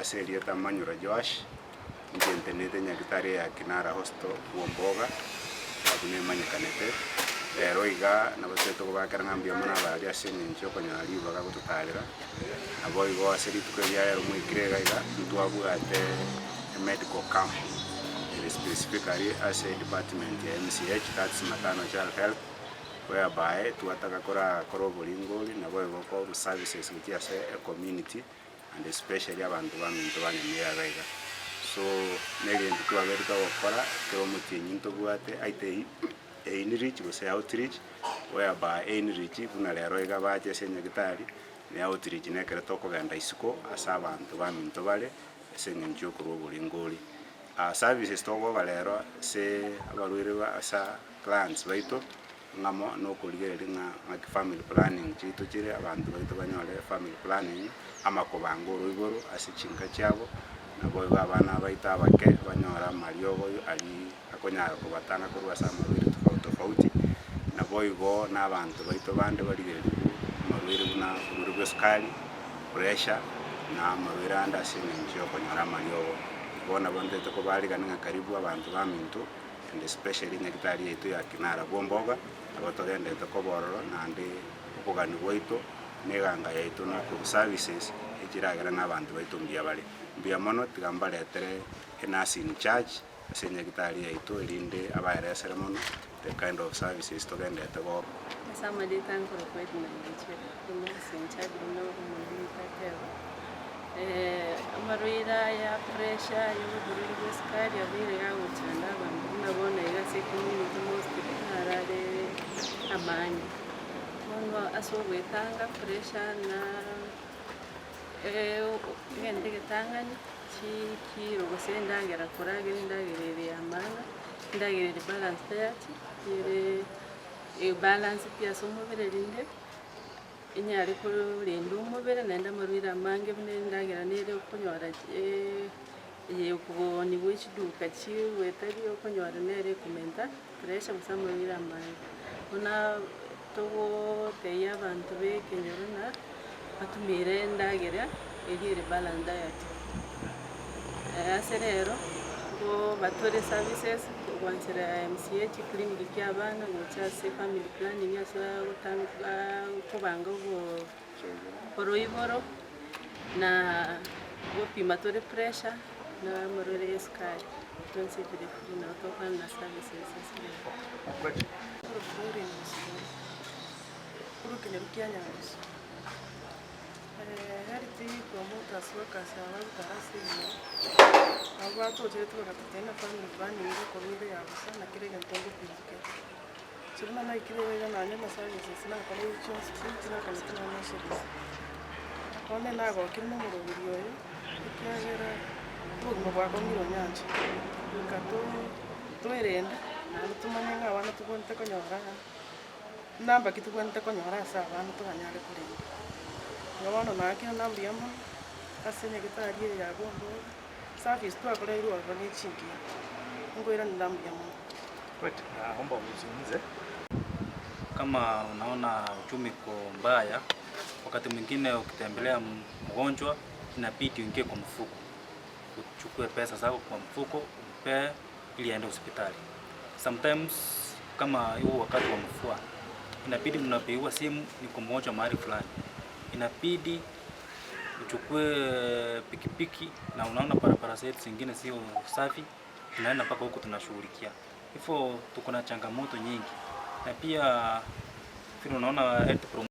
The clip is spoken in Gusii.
Ase erieta Manyura Joash, inche ntenenete Nyagitari ya Kinara Hospital Bwomboga, buna emanyekanete. Rero iga nabo toete kobakera ng'a mbuya mono abarari ase eng'encho yokonyora ribaga gototarera, naboigo ase rituko eria rero mwaikire iga iga, ntwabwate emedical camp ere specifically ase edepartment ya MCH, that's Maternal Child Health, whereby twataka korakore oboringori naboigo korwa services gochia ase ecommunity. and especially abanto baminto ba Nyamira iga iga. So negento twabeire togokora ekero omotienyi ntobwate aite einreach gose outreach whereby einreach buna rero iga bache ase enyagitari ne outreach nekero tokogenda isiko ase abanto baminto bare ase eng'encho yokorwa oboringori. Services tokoba rero ase abarwaire ba asa clients baito. Ng'amo nokorigereria ng'a ng'aki family planning chiaito chire, abanto baito banyore family planning, amakobanga oroiboro ase chinka chiabo, naboigo abana baito abake banyore amariogo aria akonyara kobatanga korwa ase amarwaire tofauti tofauti, naboigo na abanto baito bande barigererigwe amarwaire buna oborwaire bwa esukari, pressure, na amarwaire ande ase eng'encho ya okonyora amariogo. Igo nabo ntagete kobarigania ng'a karibu abanto baminto. and especially nyagitari yaito ya Kinara Bwomboga, nabo togenderete koba ororo naende okogania gwaito na eganga yaito na okorwa services echiragera ng'a abanto baito mbuya bare. Mbuya mono tiga mbaretere enurse in charge ase enyagitari yaito erinde abaeresere mono the kind of services togenderete go. Ase amarieta nkorokwa Edna Nyanchera, enurse in charge buna omonene ateba. Amarwaire aya a pressure, aya oborwaire bwa esukari abeire gagochanda abanto buna bono iga ase ecommunity mostly naro are amange. Bono ase ogoetanga pressure na egento egetang'ani chikiro gose endagera koragera endagera ere ya maana, endagera ere balanced diet, ere ebalanced ase omobere rinde. Enyare korenda omobere naende amarwaire amange buna endagera nere okonyora eye okoonigwa echiduka chigoetari okonyora nere ekomenta pressure gose amarwaire amange. Buna togotebia abanto ba ekenyoro ng'a batumire endagera eria ere balanced diet. Ase rero, nkoba tore services kwanchera MCH clinic kia abana gocha ase family planning ase agotanga kobanga obo oroiboro na gopima tore pressure na amarwaire ya esukari bionsi bire free nabo tokwana na services ase rero. Korwa korwa ekenyoro kia Nyaroso. Health promoters workers aba bagotara ase ebinyoro, nabo batocherete bagatotebia ng'a family planning ngokorwa ere ya bosa na kera egento ngopimwa kere. Inche buna naikire iga iga nonye na services nakoreire chionsi pi tinakaneti nonye na esubisi. Bono nagokire na omoroberi oyo, ekiagera obogima bwakong'ire onyancha, goika too toerende naende tomanye ng'a abana tobwenerete konyora. Namba ki tobwenerete konyora ase abana tobanyare korenda? Igo bono naakire na mbuya mono ase nyagetari eye ya Bomboga, service twakoreirwe ororo ne chingiya, nkoiranera mbuya mono. Right, naomba uzungumze. Kama unaona uchumi iko mbaya, wakati mwingine ukitembelea mgonjwa inabidi uingie kwa mfuko, uchukue pesa zako kwa mfuko umpee ili aende hospitali. Sometimes kama huu wakati wa mvua inabidi mnapigiwa simu niko mgonjwa mahali fulani, inabidi uchukue pikipiki na unaona barabara zetu zingine sio safi, tunaenda mpaka huko tunashughulikia. Hivyo tuko na changamoto nyingi, na pia vile unaona health promotion.